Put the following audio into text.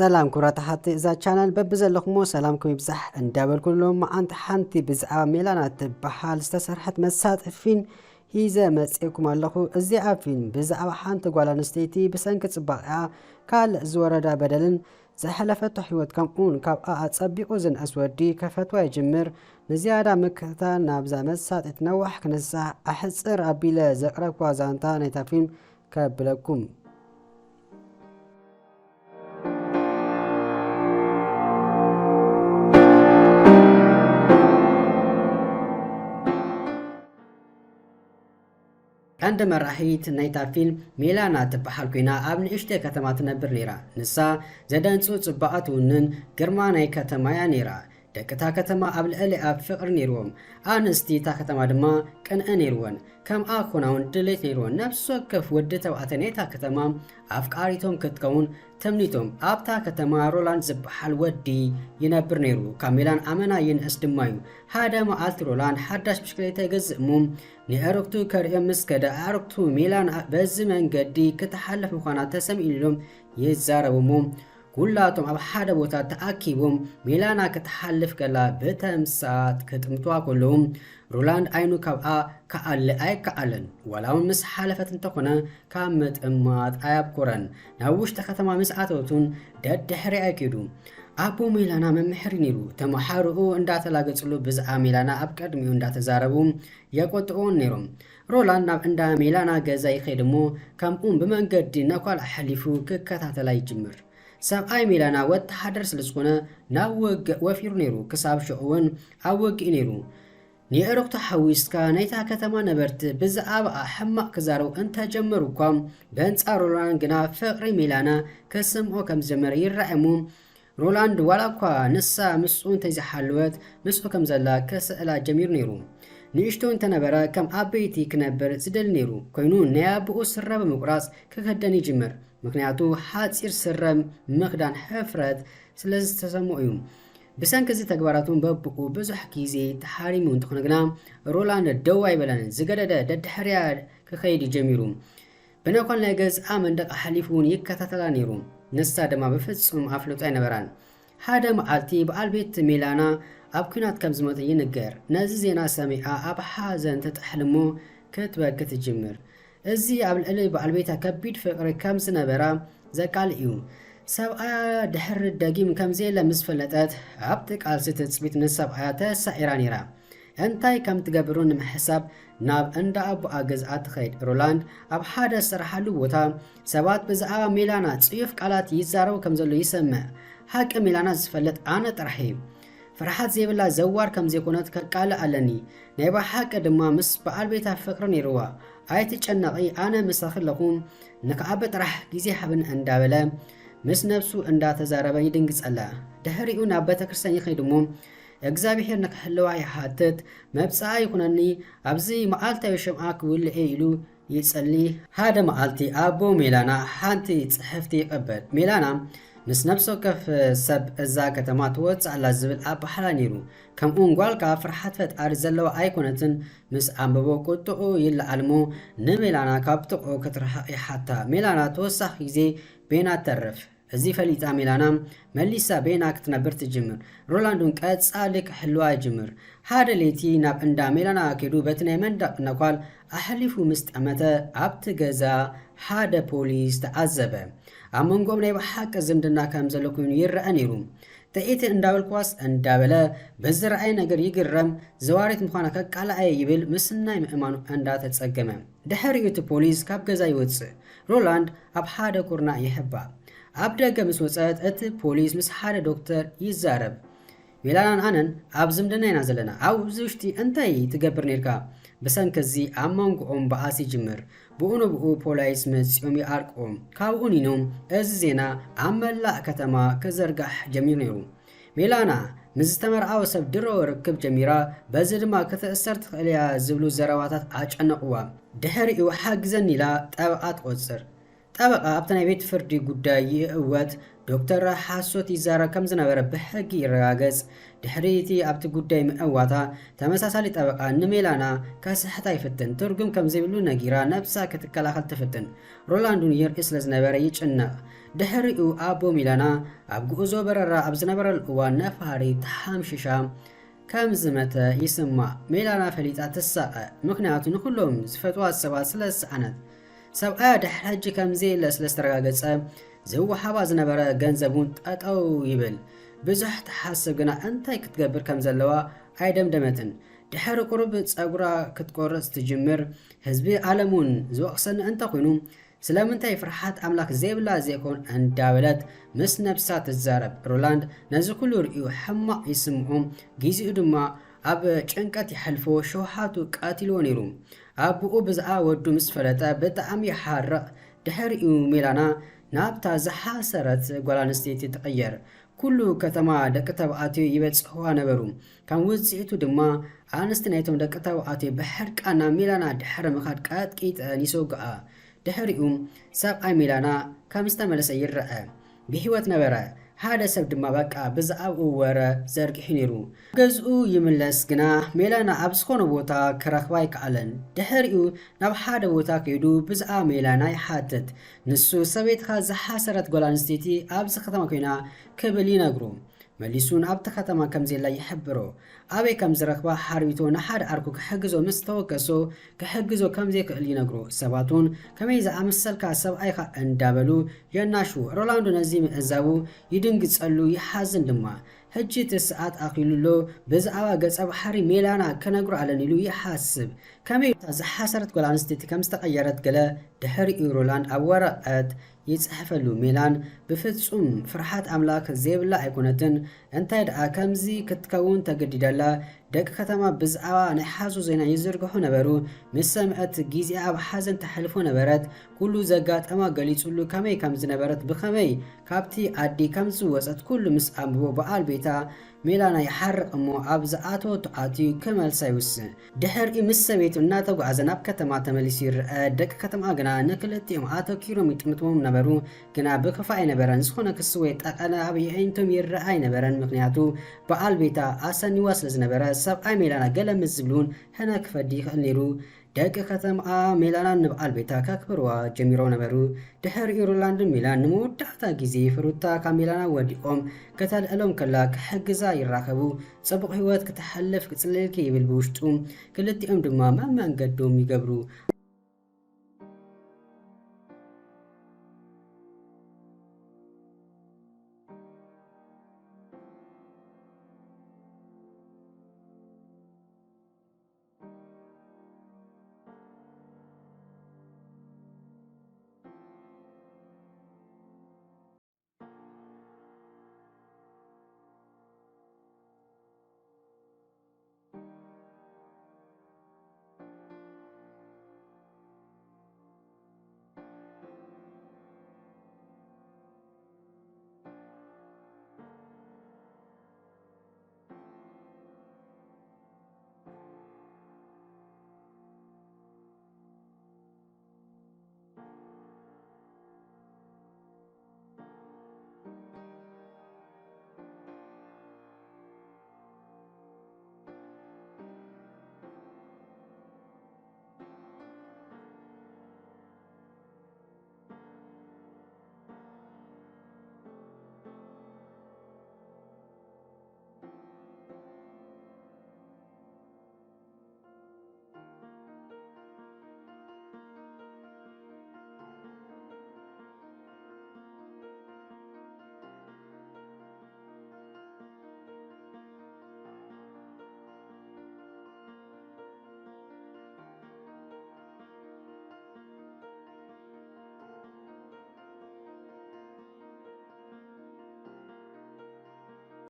ሰላም ክቡራት ኣሓቲ እዛ ቻናል፣ በብዘለኹሞ ሰላምኩም ይብዛሕ እንዳበልኩ፣ ሎማዓንቲ ሓንቲ ብዛዕባ ሜላና ትበሃል ዝተሰርሐት መሳጢ ፊልም ሂዘ መፅኤኩም ኣለኹ። እዚኣ ፊልም ብዛዕባ ሓንቲ ጓል ኣንስተይቲ ብሰንኪ ፅባቐኣ ካልእ ዝወረዳ በደልን ዘሕለፈቶ ህይወት፣ ከምኡውን ካብኣ ኣጸቢቑ ዝንእስ ወዲ ከፈትዋ ይጅምር። ንዝያዳ ምክትታል ናብዛ መሳጢት ነዋሕ ክንሳሕ ኣሕጽር ኣቢለ ዘቕረብኩዋ ዛንታ ናይታ ፊልም ከብለኩም። ቀንዲ መራሒት ናይታ ፊልም ሜላና ትበሃል ኮይና፣ ኣብ ንእሽተይ ከተማ ትነብር ነይራ። ንሳ ዘደንጹ ጽባቐ ትውንን ግርማ ናይ ከተማ እያ ነይራ። ደቂ እታ ከተማ ኣብ ልዕሊኣ ፍቕሪ ነይርዎም። ኣንስቲ እታ ከተማ ድማ ቅንኢ ነይርወን። ከምኣ ክኾና እውን ድሌት ነይርወን። ነፍሲ ወከፍ ወዲ ተባዕታይ ናይታ ከተማ ኣፍቃሪቶም ክትከውን ተምኒቶም። ኣብታ ከተማ ሮላንድ ዝበሃል ወዲ ይነብር ነይሩ። ካብ ሜላን ኣመና ይንእስ ድማ እዩ። ሓደ መዓልቲ ሮላንድ ሓዳሽ ብሽክሌታ ይገዝእ እሞ ንኣዕሩኽቱ ከርእዮም ምስ ከደ፣ ኣዕሩኽቱ ሜላን በዚ መንገዲ ክትሓልፍ ምዃና ተሰሚዑ ኢሎም ይዛረቡ እሞ፣ ኩላቶም ኣብ ሓደ ቦታ ተኣኪቦም ሜላና ክትሓልፍ ከላ ብተምሳጥ ክጥምትዋ ከለዉ፣ ሮላንድ ዓይኑ ካብኣ ክኣሊ ኣይከኣለን። ዋላ እውን ምስ ሓለፈት እንተኾነ ካብ ምጥማት ኣያብኮረን። ናብ ውሽጢ ከተማ ምስ ኣተወት እውን ደድሕሪኣ ኣይከዱ። ኣቦ ሜላና መምሕር ነይሩ። ተምሃሮኡ እንዳተላገጽሉ ብዛዕባ ሜላና ኣብ ቅድሚኡ እንዳተዛረቡ የቆጥዑን ነይሮም። ሮላንድ ናብ እንዳ ሜላና ገዛ ይኸይድ እሞ፣ ከምኡውን ብመንገዲ ነኳል ኣሕሊፉ ክከታተላ ይጅምር። ሰብኣይ ሜላና ወተሃደር ስለ ዝኾነ ናብ ውግእ ወፊሩ ነይሩ። ክሳብ ሽዑ እውን ኣብ ውግእ ነይሩ። ንኣዕሩኽቱ ሓዊስካ ናይታ ከተማ ነበርቲ ብዛዕባኣ ሕማቕ ክዛረቡ እንተጀመሩ እኳ፣ በንጻሩ ሮላንድ ግና ፍቕሪ ሜላና ክስምዖ ከም ዝጀመረ ይረኣይ እሞ፣ ሮላንድ ዋላ እኳ ንሳ ምስኡ እንተዘይሓለወት፣ ምስኡ ከም ዘላ ክስእላ ጀሚሩ ነይሩ። ንእሽቶ እንተነበረ ከም ዓበይቲ ክነብር ዝደሊ ነይሩ። ኮይኑ ናይ ኣቦኡ ስረ ብምቁራጽ ክክደን ይጅምር። ምኽንያቱ ሓጺር ስረ ምኽዳን ሕፍረት ስለ ዝተሰምዖ እዩ። ብሰንኪ እዚ ተግባራቱ በቦኡ ብዙሕ ግዜ ተሓሪሙ እንተኾነ ግና፣ ሮላንድ ደው ኣይበለን። ዝገደደ ደድሕሪኣ ክኸይድ እዩ ጀሚሩ። ብነኳል ናይ ገዝኣ መንደቕ ኣሕሊፉ እውን ይከታተላ ነይሩ። ንሳ ድማ ብፍጹም ኣፍልጦ ኣይነበራን። ሓደ መዓልቲ በዓል ቤት ሜላና ኣብ ኲናት ከም ዝሞተ ይንገር። ነዚ ዜና ሰሚዓ ኣብ ሓዘን ትጥሕል እሞ ክትበኪ ትጅምር። እዚ ኣብ ልዕሊ በዓል ቤታ ከቢድ ፍቕሪ ከም ዝነበራ ዘቃልዕ እዩ። ሰብኣያ ድሕሪ ደጊም ከም ዘየለ ምስ ፈለጠት፣ ኣብቲ ቃልሲ ትጽቢት ንሰብኣያ ተሳዒራ ነይራ። እንታይ ከም ትገብር እውን ንምሕሳብ ናብ እንዳ ኣቦኣ ገዝኣ ትኸይድ። ሮላንድ ኣብ ሓደ ዝሰርሓሉ ቦታ ሰባት ብዛዕባ ሜላና ጽዩፍ ቃላት ይዛረቡ ከም ዘሎ ይሰምዕ። ሓቂ ሜላና ዝፈልጥ ኣነ ጥራሕ እየ። ፍርሓት ዘይብላ ዘዋር ከም ዘይኮነት ከቃልዕ ኣለኒ። ናይ ብሓቂ ድማ ምስ በዓል ቤታ ፍቕሪ ነይርዋ። ኣይትጨነቒ፣ ኣነ ምሳኺ ኣለኹ። ንክዓቢ ጥራሕ ግዜ ሃብኒ እንዳበለ ምስ ነብሱ እንዳተዛረበ ይድንግጸላ። ድሕሪኡ ናብ ቤተክርስትያን ይኸይድ እሞ እግዚኣብሔር ንክሕልዋ ይሓትት። መብጽዓ ይኹነኒ፣ ኣብዚ መዓልታዊ ሽምዓ ክውልዕ እየ ኢሉ ይጸሊ። ሓደ መዓልቲ ኣቦ ሜላና ሓንቲ ጽሕፍቲ ይቐበል። ሜላና ምስ ነብሲ ወከፍ ሰብ እዛ ከተማ ትወጽእ ኣላ ዝብል ኣባህላ ነይሩ። ከምኡውን ጓልካ ፍርሓት ፈጣሪ ዘለዋ ኣይኮነትን። ምስ ኣንበቦ ቁጥዑ ይለዓል እሞ ንሜላና ካብ ጥቕኡ ክትርሕቕ ይሓታ። ሜላና ተወሳኺ ግዜ ቤና ትተርፍ። እዚ ፈሊጣ ሜላና መሊሳ ቤና ክትነብር ትጅምር። ሮላንድ እውን ቀጻሊ ክሕልዋ ይጅምር። ሓደ ለይቲ ናብ እንዳ ሜላና ከይዱ በቲ ናይ መንደቕ ነኳል ኣሕሊፉ ምስ ጠመተ ኣብቲ ገዛ ሓደ ፖሊስ ተዓዘበ። ኣብ መንጎኦም ናይ ብሓቂ ዝምድና ከም ዘሎ ኮይኑ ይረአ ነይሩ። ጥዒቲ እንዳበልኩዋስ እንዳበለ ብዝረኣየ ነገር ይግረም፣ ዘዋሪት ምዃና ከቃልዓ እየ ይብል ምስናይ ምእማኑ እንዳተጸገመ። ድሕሪኡ እቲ ፖሊስ ካብ ገዛ ይወጽእ። ሮላንድ ኣብ ሓደ ኩርናዕ ይሕባእ። ኣብ ደገ ምስ ወጸት እቲ ፖሊስ ምስ ሓደ ዶክተር ይዛረብ። ሜላናን ኣነን ኣብ ዝምድና ኢና ዘለና። ኣብዚ ውሽጢ እንታይ ትገብር ነይርካ? ብሰንኪ እዚ ኣብ መንጎኦም በኣስ ይጅምር። ብኡ ንብኡ ፖላይስ መጺኦም ይዓርቅዎም። ካብኡ ኒኖም እዚ ዜና ኣብ መላእ ከተማ ክዘርጋሕ ጀሚሩ ነይሩ። ሜላና ምስ ዝተመርዓወ ሰብ ድሮ ርክብ ጀሚራ፣ በዚ ድማ ክትእሰር ትኽእል እያ ዝብሉ ዘረባታት ኣጨነቕዋ። ድሕሪኡ ሓግዘኒ ኢላ ጠበቓ ትቖጽር። ጠበቓ ኣብቲ ናይ ቤት ፍርዲ ጉዳይ ይእወት፣ ዶክተር ሓሶት ይዛረብ ከም ዝነበረ ብሕጊ ይረጋገጽ። ድሕሪ እቲ ኣብቲ ጉዳይ ምእዋታ፣ ተመሳሳሊ ጠበቓ ንሜላና ከስሕታ ይፍትን፣ ትርጉም ከም ዘይብሉ ነጊራ ነብሳ ክትከላኸል ትፍትን። ሮላንድ እውን ይርኢ ስለ ዝነበረ ይጭነቕ። ድሕሪኡ ኣቦ ሜላና ኣብ ጉዕዞ በረራ ኣብ ዝነበረሉ እዋን ነፋሪት ተሓምሺሻ ከም ዝመተ ይስማዕ። ሜላና ፈሊጣ ትሳቐ፣ ምኽንያቱ ንኹሎም ዝፈትዋ ሰባት ስለ ዝሰኣነት። ሰብኣያ ድሕሪ ሕጂ ከም ዘየለ ስለ ዝተረጋገጸ፣ ዝወሃባ ዝነበረ ገንዘብ እውን ጠጠው ይብል። ብዙሕ ትሓስብ ግና እንታይ ክትገብር ከም ዘለዋ ኣይደምደመትን። ድሕሪ ቁሩብ ጸጉራ ክትቆርጽ ትጅምር። ህዝቢ ዓለም እውን ዝወቕሰኒ እንተኾይኑ፣ ስለምንታይ ፍርሓት ኣምላኽ ዘይብላ ዘይኮን እንዳበለት ምስ ነብሳ ትዛረብ። ሮላንድ ነዚ ኩሉ ርእዩ ሕማቕ ይስምዖ፣ ግዜኡ ድማ ኣብ ጭንቀት የሕልፎ። ሸውሃቱ ቀቲልዎ ነይሩ። ኣቦኡ ብዛዕባ ወዱ ምስ ፈለጠ ብጣዕሚ ይሓርቕ። ድሕሪኡ ሜላና ናብታ ዝሓሰረት ጓል ኣንስተይቲ ትቕየር። ኩሉ ከተማ ደቂ ተባዕትዮ ይበጽሕዋ ነበሩ። ከም ውጽኢቱ ድማ ኣንስቲ ናይቶም ደቂ ተባዕትዮ ብሕርቃን ናብ ሜላና ድሕሪ ምኻድ ቀጥቂጠን ይሰውግኣ። ድሕሪኡ ሰብኣይ ሜላና ከም ዝተመለሰ ይረአ። ብህይወት ነበረ። ሓደ ሰብ ድማ በቃ ብዛዕባኡ ወረ ዘርጊሑ ነይሩ። ገዝኡ ይምለስ ግና ሜላና ኣብ ዝኾነ ቦታ ክረኽባ ኣይከኣለን። ድሕሪኡ ናብ ሓደ ቦታ ከይዱ ብዛዕባ ሜላና ይሓትት። ንሱ ሰበይትኻ ዝሓሰረት ጓል ኣንስተይቲ ኣብዚ ከተማ ኮይና ክብል ይነግሮ። መሊሱን ኣብቲ ከተማ ከም ዘላ ይሕብሮ። ኣበይ ከም ዝረኽባ ሓርቢቶ ንሓደ ዓርኩ ክሕግዞ ምስ ተወከሶ ክሕግዞ ከም ዘይክእል ይነግሮ። ሰባት እውን ከመይ ዝኣመሰልካ ሰብኣይኻ እንዳበሉ የናሽዎ። ሮላንዶ ነዚ ምዕዛቡ ይድንግጸሉ፣ ይሓዝን ድማ። ሕጂ እቲ ሰዓት ኣኺሉ ኣሎ፣ ብዛዕባ ገጸ ባሕሪ ሜላና ክነግሮ ኣለኒ ኢሉ ይሓስብ። ከመይ እታ ዝሓሰረት ጓል ኣንስተይቲ ከም ዝተቐየረት ገለ ድሕሪኡ ሮላንድ ኣብ ወረቐት ይጽሕፈሉ። ሜላን ብፍጹም ፍርሓት ኣምላኽ ዘይብላ ኣይኮነትን። እንታይ ደኣ ከምዚ ክትከውን ተገዲዳላ? ደቂ ከተማ ብዛዕባ ናይ ሓሶት ዜና ይዝርግሑ ነበሩ። ምስ ሰምዐት ግዜኣ ኣብ ሓዘን ተሕልፎ ነበረት። ኩሉ ዘጋጠማ ገሊጹሉ፣ ከመይ ከም ዝነበረት፣ ብኸመይ ካብቲ ኣዲ ከም ዝወጸት ኩሉ ምስ ኣንብቦ በዓል ቤታ ሜላና ይሓርቕ እሞ ኣብ ዝኣተወቶ ኣትዩ ክመልሳ ይውስን። ድሕሪኡ ምስ ሰበይቱ እናተጓዕዘ ናብ ከተማ ተመሊሱ ይረአ። ደቂ ከተማ ግና ንክልቲኦም ኣተኪሮም ይጥምትዎም ነበሩ። ግና ብክፋእ ኣይነበረን። ዝኾነ ክሲ ወይ ጠቐነ ኣብ የዒንቶም ይረአ ኣይነበረን። ምኽንያቱ በዓል ቤታ ኣሰኒዋ ስለ ዝነበረ ሰብኣይ ሜላና ገለ ምስ ዝብሉን ሕነ ክፈዲ ይኽእል ነይሩ። ደቂ ከተማ ሜላናን ንበዓል ቤታ ከክብርዋ ጀሚሮም ነበሩ። ድሕሪኡ ሮላንድን ሜላን ንመወዳእታ ግዜ ፍሩታ ካብ ሜላና ወዲቖም ከተልዕሎም ከላ ክሕግዛ ይራኸቡ። ጽቡቕ ህይወት ክተሕልፍ ክጽልልኪ ይብል ብውሽጡ። ክልቲኦም ድማ መመንገዶም ይገብሩ።